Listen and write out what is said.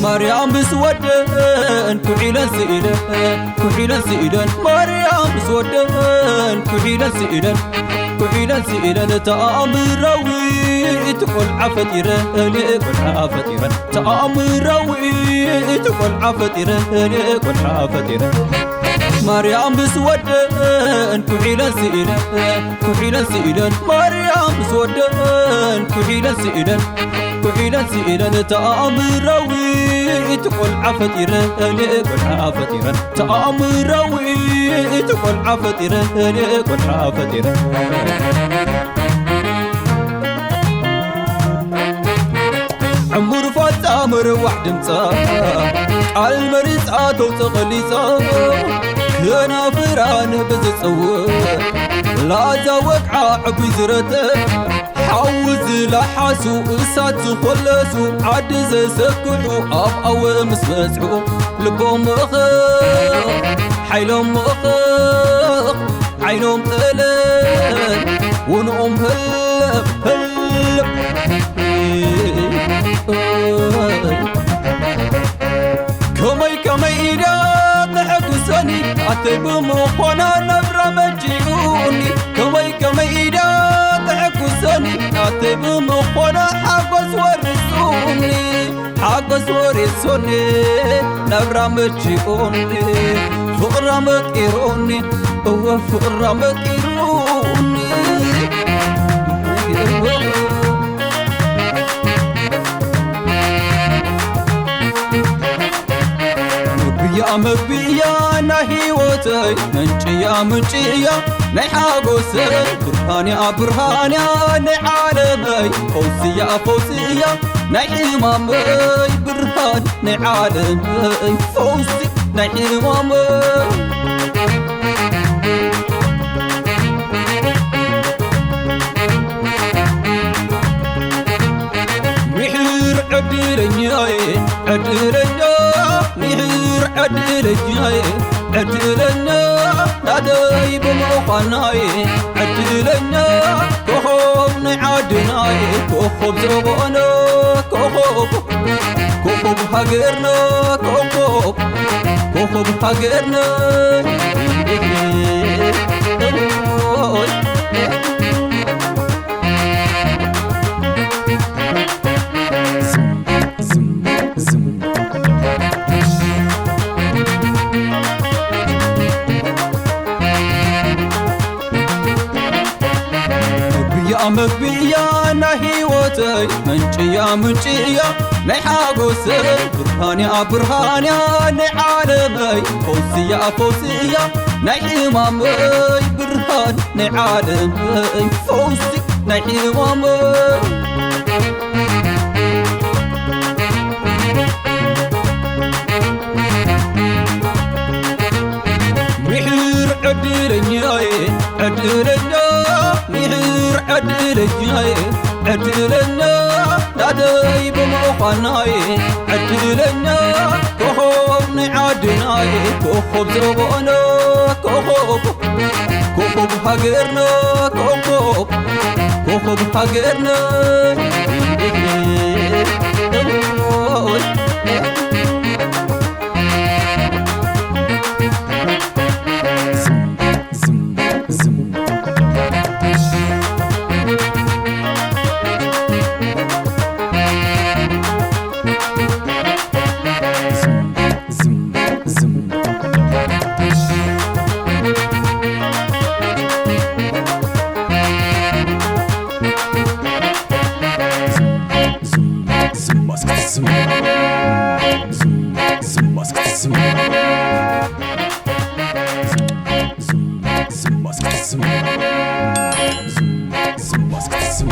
ማርያም ምስ ወደን ኩሒለን ስኢለን፣ ኩሒለን ስኢለን፣ ማርያም ምስ ወደን ኩሒለን ስኢለን፣ ኩሒለን ስኢለን፣ ተኣምራዊት ቆልዓ ፈጢረን፣ ቆልዓ ፈጢረን፣ ተኣምራዊት ቆልዓ ፈጢረን፣ ቆልዓ ፈጢረን። ማርያም ምስ ወደን ኩሒለን ስኢለን፣ ኩሒለን ስኢለን፣ ማርያም ምስ ወደን ኩሒለን ስኢለን፣ ኩሒለን ስኢለን፣ ተኣምራዊት ቆልዓ ፈጢረን፣ ቆልዓ ፈጢረን፣ ተኣምራዊት ቆልዓ ፈጢረን፣ ቆልዓ ፈጢረን። ዕሙር ፋጻ መርዋሕ ድምጻ፣ ቃል መሪጻ ተውጽእ ቐሊጻ፣ ከናፍራን ብዝጽውዕ ላዛ ወግዓ ዕጉይ ዝረተ፣ ሓዊ ዝለሓሱ እሳት ዝኾለሱ፣ ዓዲ ዘሰክሑ ኣብ ኣወ ምስ በጽሑ፣ ልቦም ምኽኽ ሓይሎም ምኽኽ ዓይኖም ጠለም ወንኦም ህልም ህልም። ከመይ ከመይ ኢዳ ተሐጉሰኒ ኣተይ ብምኾና ነብራ መጂኡኒ። ከመይ ከመይ ኢዳ ተሐጉሰኒ ኣተይ ብምኾና ሓጎስ ወርሱኒ። ሓጎስ ወሪሶኒ ናብራ መቺኡኒ። ፍቕራ መቂሩኒ፣ እወ ፍቕራ መቂሩኒ። መግብያ መግብያ ናይ ህይወተይ፣ ምንጭያ ምንጭያ ናይ ሓጎሰይ፣ ብርሃንያ ብርሃንያ ናይ ዓለመይ፣ ፈውስያ ፈውስያ ናይ ሕማመይ፣ ብርሃን ናይ ዓለመይ፣ ፈውሲ ናይ ሕማመይ። ምሒር ዕድለኛየ፣ ዕድለኛ፣ ምሒር ዕድለኛየ፣ ዕድለኛ ናተይ ብምዃናየ፣ ዕድለኛ ኮኾብ ናይ ዓድናየ፣ ኮኾብ ዘበነ፣ ኮኾብ፣ ኮኾብ ሃገርና፣ ኮኾብ፣ ኮኾብ ሃገርና። ዝም፣ ዝም፣ ዝም። መግብያ መግብያ ናይ ህይወተይ፣ ምንጭያ ምንጭያ ናይ ሓጎሰይ፣ ብርሃንያ ብርሃንያ ናይ ዓለመይ፣ ፈውስያ ፈውስያ ናይ ሕማመይ፣ ብርሃን ናይ ዓለመይ፣ ፈውሲ ናይ ሕማመይ። ምሒር ዕድለኛየ፣ ዕድለኛ፣ ምሒር ዕድለኛየ፣ ዕድለኛ ናተይ ብምዃናየ፣ ዕድለኛ ኮኾብ ናይ ዓድናየ፣ ኮኾብ ዘበነ፣ ኮኾብ፣ ኮኾብ ሃገርና፣ ኮኾብ፣ ኮኾብ ሃገርና። ዝም፣ ዝም፣ ዝም። ዝም፣ ዝም፣ ዝም። ዝም፣ ዝም፣ ዝም፣ ኣስክት ዝም። ዝም፣ ዝም፣ ኣስክት ዝም። ዝም፣ ዝም፣ ዝም፣ ኣስክት ዝም። ዝም፣ ዝም፣ ኣስክት ዝም።